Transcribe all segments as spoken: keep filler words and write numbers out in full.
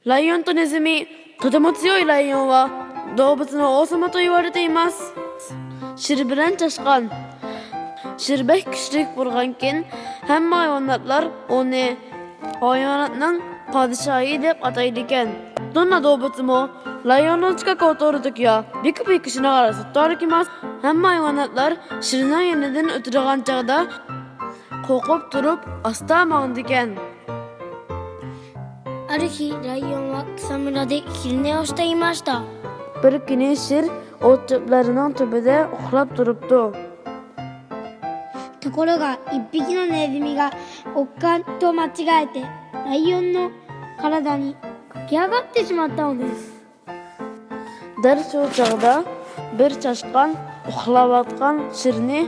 ライオンとネズミ、とても強いライオンは動物の王様と言われています。شىر بىلەن چاشقان. شىر بەك كۈچلۈك بولغانكىن، ھەممە ھايۋاناتلار ئۇنى ھايۋاناتنىڭ پادىشاھى دەپ ئاتايدىكەن. どんな動物もライオンの近くを通るときは、ビクビクしながらそっと歩きます。ھەممە ھايۋاناتلار شىرنىڭ يېنىدىن ئۆتىدىغان چاغدا، قورقۇپ تۇرۇپ، ئاستا ماڭىدىكەن. ある日、ライオンは草むらで昼寝をしていました。 بىر كۈنى شىر ئوت چۆپلەرنىڭ تۈبىدە ئۇخلاپ تۇرۇپتۇ. ところが、一匹のネズミがおっかんと間違えて、ライオンの体にかけ上がってしまったのです。 دەل شۇ چاغدا بىر چاشقان ئۇخلاۋاتقان شىرنى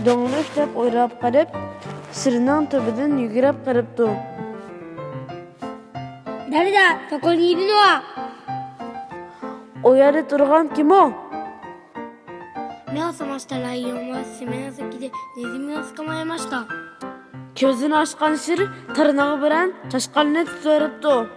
دۆڭلۈك دەپ ئويلاپ قېلىپ، شىرنىڭ تۈبىدىن يۈگۈرۈپ قېلىپتۇ. 誰だ、そこにいるのは。 ئۇ يەردە تۇرغان كىم ئۇ؟ 目を覚ましたライオンは爪の先でネズミを捕まえました。 كۆزىنى ئاچقان شىر تىرنىقى بىلەن چاشقاننى تۇتۇۋېلىپتۇ.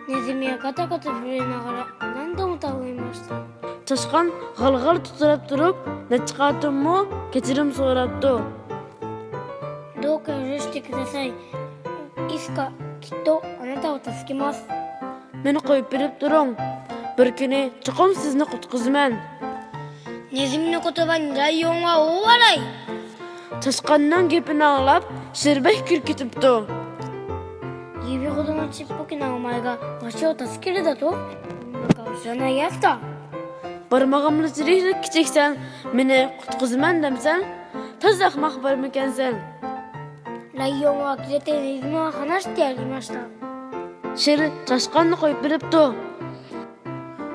ネズミはガタガタ震えながら何度も倒れました。 چاشقان غىل-غىل تىترەپ تۇرۇپ، نەچچە قېتىممۇ كەچۈرۈم سوراپتۇ. どうか許してください。いつかきっとあなたを助けます。 مېنى قويۇپ بېرىپ تۇرۇڭ. بىر كۈنى چوقۇم سىزنى قۇتقۇزىمەن. ネズミの言葉にライオンは大笑い。 چاشقاننىڭ گېپىنى ئاڭلاپ، شىر بەك كۈلۈپ كېتىپتۇ. 指ほどのちっぽけなお前がわしを助けるだと？そんな顔知らないやつだ。 بارمىقىملا چىرىكلا كىچىكسەن، مېنى قۇتقۇزىمەن دەمسەن؟ تازا ئەخمەق بىرمىكەنسەن. ライオンは呆れてネズミを離してやりました。 شىر چاشقاننى قويۇپ بېرىپتۇ.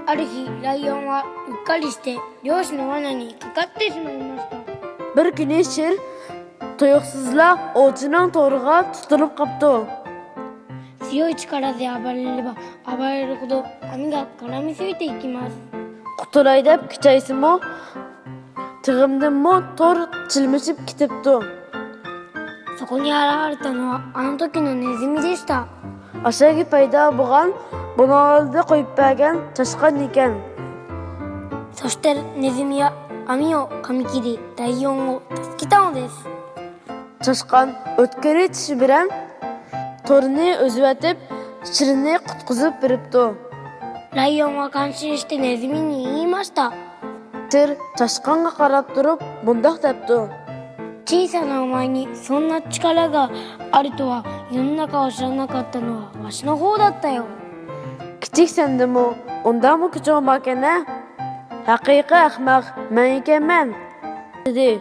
ある日、ライオンはうっかりして漁師の罠にかかってしまいました。 بىر كۈنى شىر تۇيۇقسىزلا ئوۋچىنىڭ تورىغا تۇتۇلۇپ قاپتۇ. 強い力で暴れれば暴れるほど網が絡みついていきます。 قۇتۇلاي دەپ كۈچەيسىمۇ، تېغىمدىنمۇ تور چىلمىشىپ كېتىپتۇ. そこに現れたのはあの時のネズミでした。 ئاشۇ پەيدا بولغان، بۇنىڭ ئالدىدا قويۇپ بەرگەن چاشقان ئىكەن. そしてネズミは網をかみ切り、ライオンを助けたのです。 چاشقان ئۆتكۈر چىشى بىلەن تورنى ئۈزۈۋېتىپ، شىرنى قۇتقۇزۇپ بېرىپتۇ. ライオンは感心してネズミに言いました。 شىر چاشقانغا قاراپ تۇرۇپ مۇنداق دەپتۇ. 小さなお前にそんな力があるとは、世の中を知らなかったのはわしの方だったよ。 كىچىك سەندىمۇ ئۇنداقمۇ كۈچۈڭ باركەن ھە؟ ھەقىقىي ئەخمەق مەن ئىكەنمەن، دېدى.